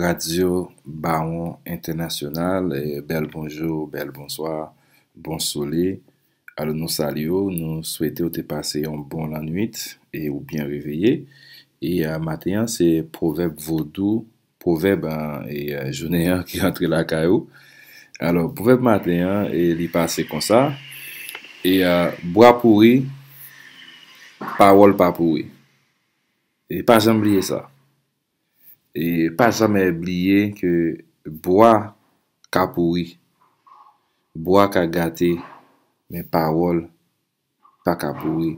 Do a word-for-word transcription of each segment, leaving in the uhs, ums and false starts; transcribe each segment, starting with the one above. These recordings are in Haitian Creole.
Radyo Bawon Entènasyonal, eh, bèl bonjou, bèl bonswa, bon sole. Alò, nou salye w, nou swete w te pase yon bon lannwit e ou byen reveye. E, eh, maten an, se pwovèb vodou, pwovèb, eh, e, eh, jounen an ki rantre lakay ou. Alò, pwovèb maten an, e li pase konsa. E, eh, bwa pouri, pawòl pa pouri. E pa janm bliye sa. E pa janm bliye ke bwa ka pouri, bwa ka gate, men pawòl pa ka pouri,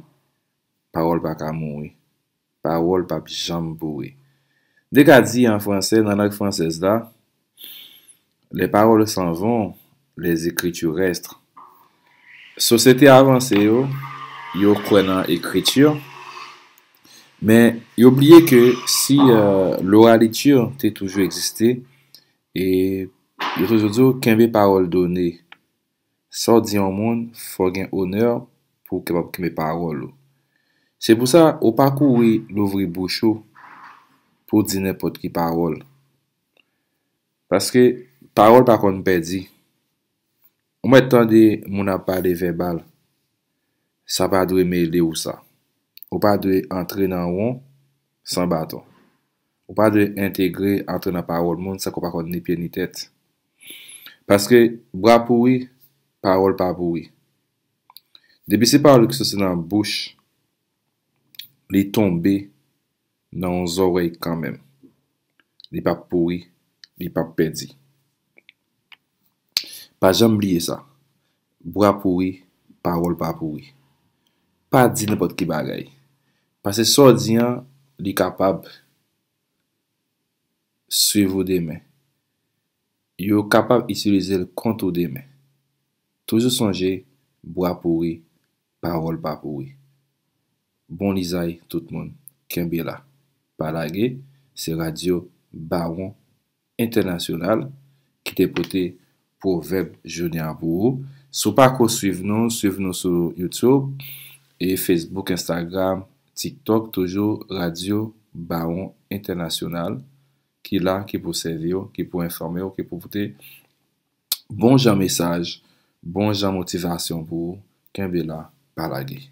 pawòl pa ka mouri, pawòl p ap janm pouri. M te ka di an fransè, nan lang fransèz la, les paroles s'en vont, les écritures restent. Sosyete avanse yo, yo kwè nan ekriti, men yo bliye ke si, eh, loraliti te toujou egziste, e yo toujou di w kenbe pawòl done. Sa w di yon moun, fò w gen onè pou w kapab kenbe pawòl ou. Se pou sa, ou pa kouri louvri bouch ou pou w di nenpòt ki pawòl. Paske pawòl pa konn pèdi. Ou mèt tande moun ap pale vèbal. Sa pa dwe mele ou sa. Ou pa dwe antre nan won san baton. Ou pa dwe entegre, antre nan pawòl moun san ke w pa konn ni pye ni tèt. Paske bwa pouri, pawòl pa pouri. Depi se pawòl ki soti nan bouch, li tonbe nan yon zòrèy kanmenm. Li p ap pouri, li p ap pèdi. Pa janm bliye sa. Bwa pouri, pawòl pa pouri. Pa di nenpòt ki bagay. Paske sa w di an, li kapab swiv ou demen. Yo kapab itilize l kont ou demen. Toujou sonje, bwa pouri, pawòl pa pouri. Bon lizay tout moun. Kenbe la. Pa lage, se radyo Bawon Entènasyonal ki te pote pwovèb jounen an pou ou. Si w pa ko swiv nou, swiv nou sou YouTube e Facebook, Instagram, TikTok, toujou Radyo Bawon Entènasyonal ki la, ki pou sèvi w, ki pou enfòme w, ki pou pote bon jan mesaj, bon jan motivasyon pou ou. Kenbe la, pa lage.